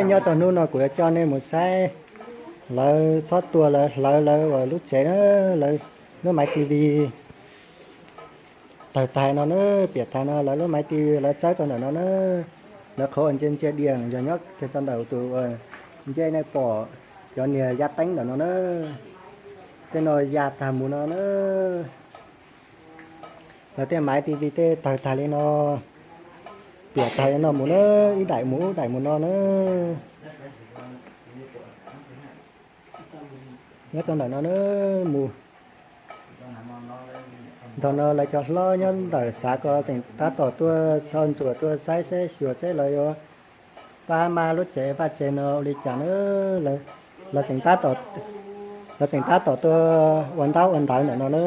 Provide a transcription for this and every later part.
Nyob rau hnub no kuv yuav coj nej mus saib lawv txhob tua lawv hlawv lawv uas lub tsev na, lawv lub maiv TV tawg tag no na, piam tag no lawv lub maiv TV lawv txawb rau ntawm no na. Lawv qhov uas ntsia ntsia diam yog nyob kiag rau ntawm tus uas ncej nej pom cov niag ya teeb ntawm no na. Tej no ya tag mus no na. Lawv tej maiv TV tej tawg tag li no, piam tag li no mus na, ib daim mus ib daim mus no na. Nyob rau ntawm no na, mus ntawm no lawv cov hlob nyob ntawm xav ko tseem tab tom tuaj txhoj ntsuam tuaj saib seb xyuas seb lawv yuav pab maj lub tsev vaj tsev no ua li cas na. Lawv tseem tab tom, lawv tseem tab tom tuaj ua ntaub ua ntawv ntawm no na.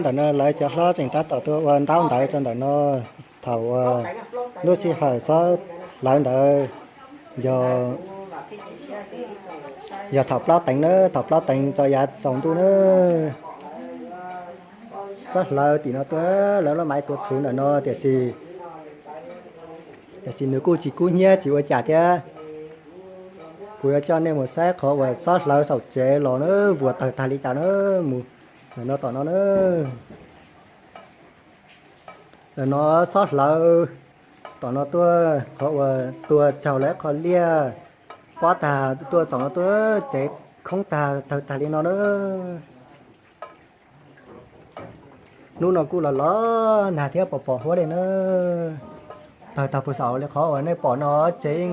Ntawm no lawv cov hlob tseem tab tom tuaj ua ntaub ntawv rau ntawm no. Thaum lub sij hawm xob hlawv ntawd yog, yog thaum plaub teev na, thaum plaub teev txog yav tsaus ntuj na. Xob hlawv tim no tuaj, lawv lub maiv tuav txhuv ntawm no tiam sis, tiam sis nws kuj tsis kub hnyiab tsis ua cas thiab. Kuv yuav coj nej mus saib qhov uas xob hlawv saum tsev los na, vuas tawg tag li cas na, mus ntawm no tom no na. Ntawm no xob hlawv tom no tuaj, qhov uas tua tsaug lawv qhov liaj pob tag tuaj txaus no tuaj, tsev khoob tag tawg tag li no na. Hnub no kuj los los nag thiab pos pos huab li na. Tawg tag puag saum li qhov uas nej pom no, tsev yeej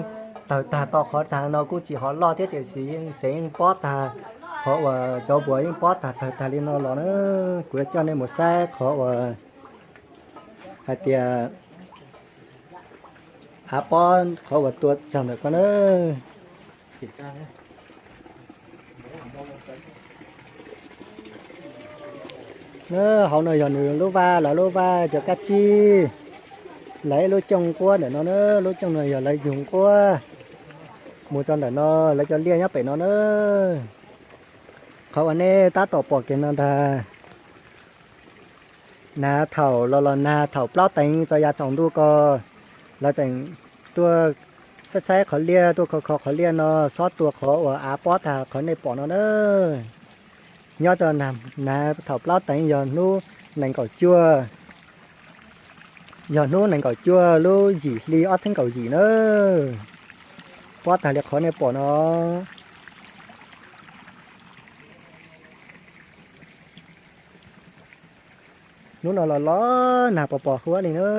tawg tag to qhov tag no kuj tsis hov loj thiab tiam sis yeej tsev yeej pob tag, qhov uas cov vuas yeej pob tag tawg tag li no los na. Kuv yuav coj nej mus saib qhov uas hais tias av pob qhov uas tua tsaug ntawm ko na. Hauv no yog nws lub vaj, lawv lub vaj cov kab tsib, lawv ib lub cooj nquab ntawm no na, lub cooj no yog lawv yug nquab. Mus txog ntawm no lawv cov liaj nyob pem no na. Qhov uas nej tab tom pom kiag no ntag. Nag thaum los los nag thaum plaub teev txog yav tsaus ntuj ko, lawv tseem tuaj saib saib qhov liaj, tuaj kho kho qhov liaj no, xob tua qhov uas av pob tag qhov nej pom no na. Nyob rau nag thaum plaub teev yog hnub nees nkaum cuaj, yog hnub nees nkaum cuaj lub yim hli ob txhiab kaum yim na. Pob tag li qhov nej pom no. Hnub no los los nag pos pos huab li na.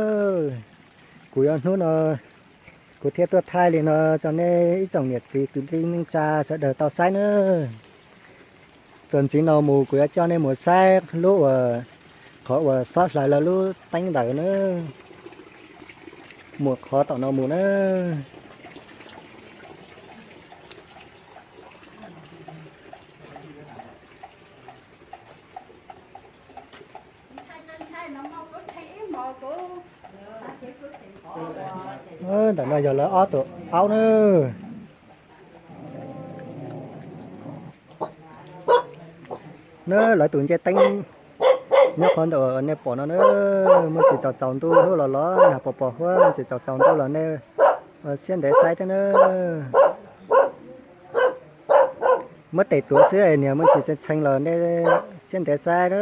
Kuv yuav hnub no, kuv thiaj tuaj thaij li no rau nej ib tsoom niam txiv kwv tij neej tsa sawv daws tau saib na. Txuas ntxiv no mus kuv yuav coj nej mus saib lub uas, qhov uas xob hlawv lawv lub teeb ntawd na. Mus qhov tom no mus na. Ntawm no yog lawv ob tug aub na. Na lawv tus ncej teeb nyob qhov ntawm nej pom no na. Muaj tsis tsaus tsaus ntuj hnub los los nag pos pos huab, muaj tsis tsaus tsaus ntuj los nej siab ntev saib thiab na. Muab tes tuav xwb niag muaj tsis tshee los nej siab ntev saib na.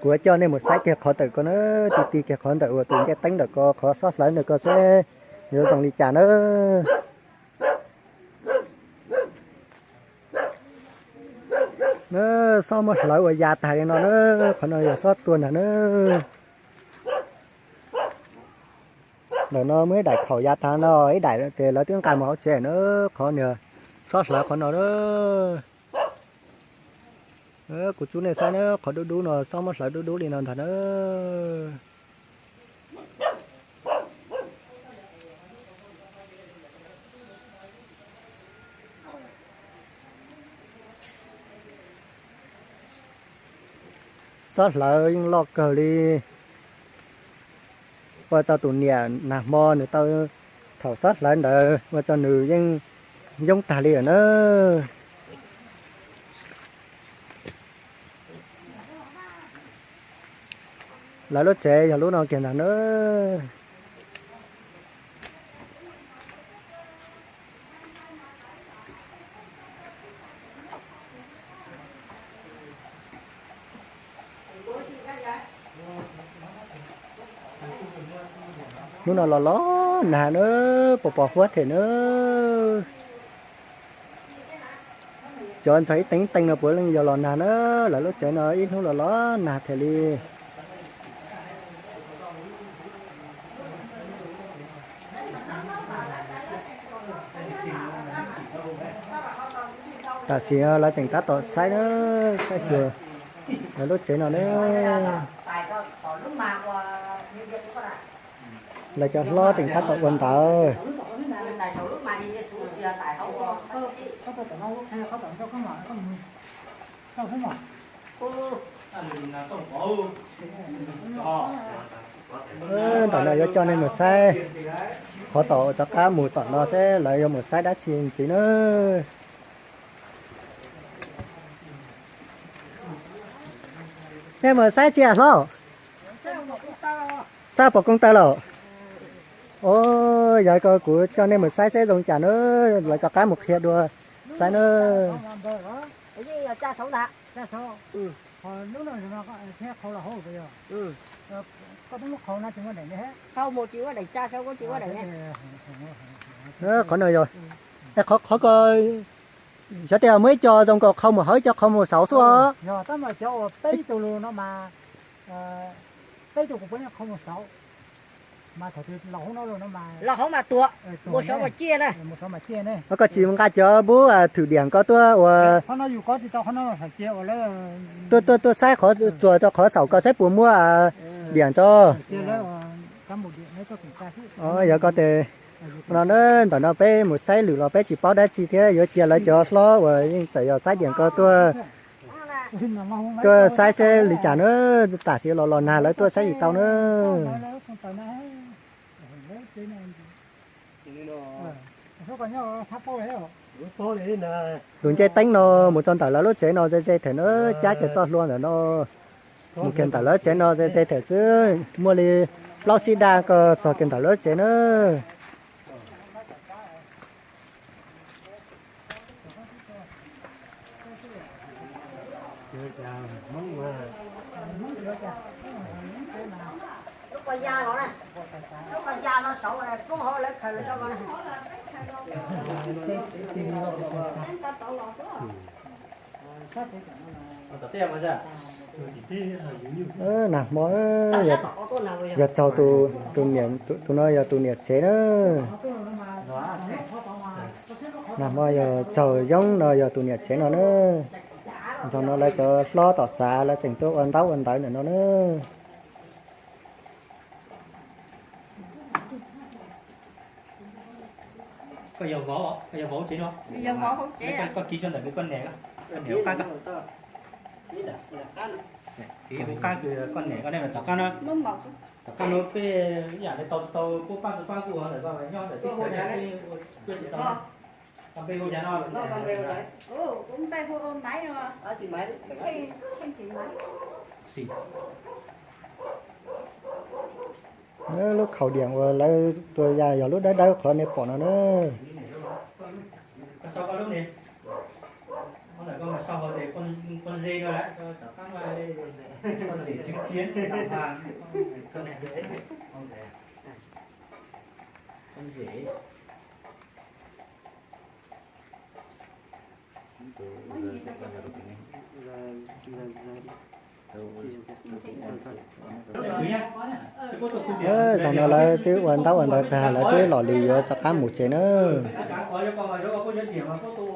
Kuv coj nej mus saib kiag qhov ntawm ko na, ti ti kiag qhov ntawm uas tus ncej teeb ntawm ko, qhov xob hlawv ntawm ko seb yuav zoo li cas na. Na, xob muab hlawv ua ya tag li no na, qhov no yog xob tua ntag na. Ntawm no muaj ib daim thaum ya tag no, ib daim ces lawv twb nqa mus hauv tsev na, qhov niag xob hlawv qhov no na. Kuv txub nej saib na, qhov dub dub no xob muab hlawv dub dub li no ntag na. Xob hlawv yeej loj kawg li. Ua rau tus niam nag hmo nws tau Thaum xob hlawv ntawd ua rau nws yeej yoob tag li lawm na. Lawv lub tsev yog lub no kiag ntag na. Hnub no los los nag na, pos pos huab thiab na. Cov ntxog ib teev teev no puav leej yog los nag na, lawv lub tsev no ib hnub los los nag thiaj li. Tam sim lawv tseem tab tom saib na, saib xyuas lawv lub tsev no na. Lawv cov hlob tseem tab tom ua ntawd. Ntawm no yuav coj nej mus saib qhov tom rov qab mus tom no seb lawv yuav mus saib dab tsi ntxiv na. Nej mus saib tsi hlob? Saib pom koob tawg lawm. Yog ko kuv coj nej mus saib seb zoo cas na, lawv rov qab mus qhia dua saib na. Qhov no yog, qhov ko xyov tias muaj ib co zoo nkaus qhov mus hauv, ib co qhov mus saud xwb os. Koj tsis nqa cov bub thwm diam ko tuaj ua, tuaj tuaj tuaj saib qhov txuas rau qhov saum ko saib puas muaj diam tso. Yog ko tes no ntawm no peb mus saib lwm los peb tsis paub dab tsi thiab, yuav cia lawv cov hlob uas yeej txawm yog saib diam ko tuaj, tuaj saib seb li cas na, tam sim los los nag lawv tuaj saib tsis tau na. Tus ncej teeb no mus txog ntawm lawv lub tsev no ze ze them na, cab kiag txoj hlua ntawm no mus kiag ntawm lawv tsev no ze ze them xwb, muaj li plaub xib daj ko txog kiag ntawm lawv tsev na. Nag hmo yog tsaug, tus no yog tus niam tsev na. Nag hmo yog tsaug yoob no yog tus niam tsev no na. Ntxog no lawv cov hlob tom xav lawv tseem tuaj ua ntaub ua ntawv ntawm no na. Koj yog vauv, koj yog vauv tsev no. Koj kis tso ntawm koj niam, koj niam hauv qab, koj niam hauv qab, koj niam ko ne tom qab no. Tom qab no peb ib yam li tau tsis tau kuj pab xu pab kuj ntawm koj nyob ntawm teb chaws peb tsis tau. Koj npe hu cas no? Lub khaus diam uas lawv tua ya yog lub dawb dawb qhov nej pom no na. Zaum no lawv twb ua ntaub ua ntawv tag, lawv twb los li yuav rov qab mus tsev na.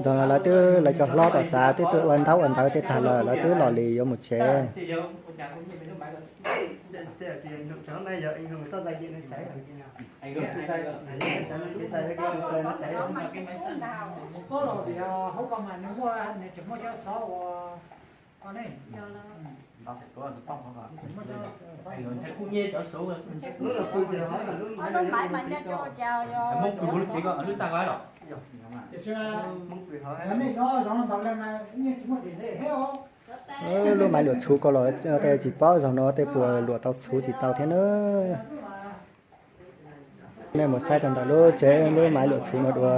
Zaum no lawv twb, lawv cov hlob tom xav twb tuaj ua ntaub ua ntawv tej tag lawm, lawv twb los li yuav mus tsev. Lub maiv luam txhuv ko los tej tsis paub zaum no tej puas luam tau txhuv tsis tau thiab na. Nej mus saib rau ntawm lub tsev lub maiv luam txhuv no dua.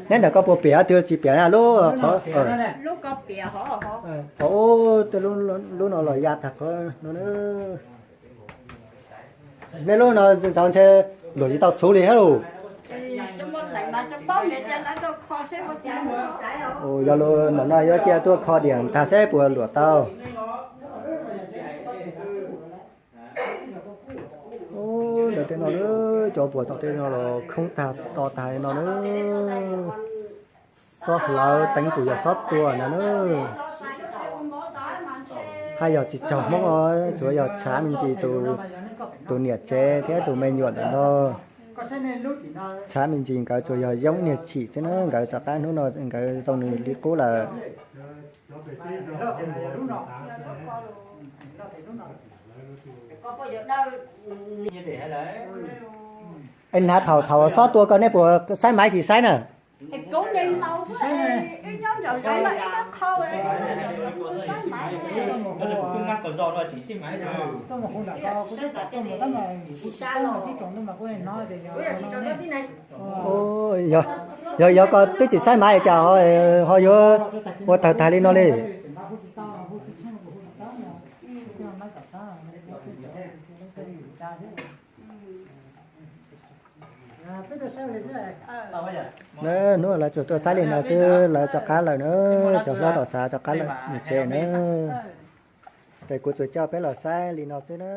Neb ntawm koj puas piam twg tsis piam na lub qhov? Qhov ub, lub no los ya tag qhov no. Nej lub no ntxauv ntshe luam tsis tau txhuv li thiab lus. Yog lus ntawm no yuav cia tuaj kho diam tag seb puas luam tau. Ntawm tej no, cov puas txog tej no los khoob tag to tag li no na. Xob hlawv teev kuj yog xob tua ntag na. Haj yog tsis tsaug Hmoob os, tsuas yog tshav me ntsis tus niam tsev thiab tus me nyuam ntawm no. Tshav me ntsis nkawd tsuas yog yoob niag chim xwb na, nkawd rov qab hnub no nkawd zoo nws li qub lawm. Es hnav thaum thaum xob tua ko nej puas saib maiv tsis saib na? Yog, yog koj twb tsis saib maiv cas ho yuav ua tawg tag li no li. Hnub lawv tsuas tuaj saib li no xwb lawv rov qab lawm na, cov hlob tom xav rov qab lawm nws tsev na. Ces kuv tsuas coj peb los saib li no xwb na.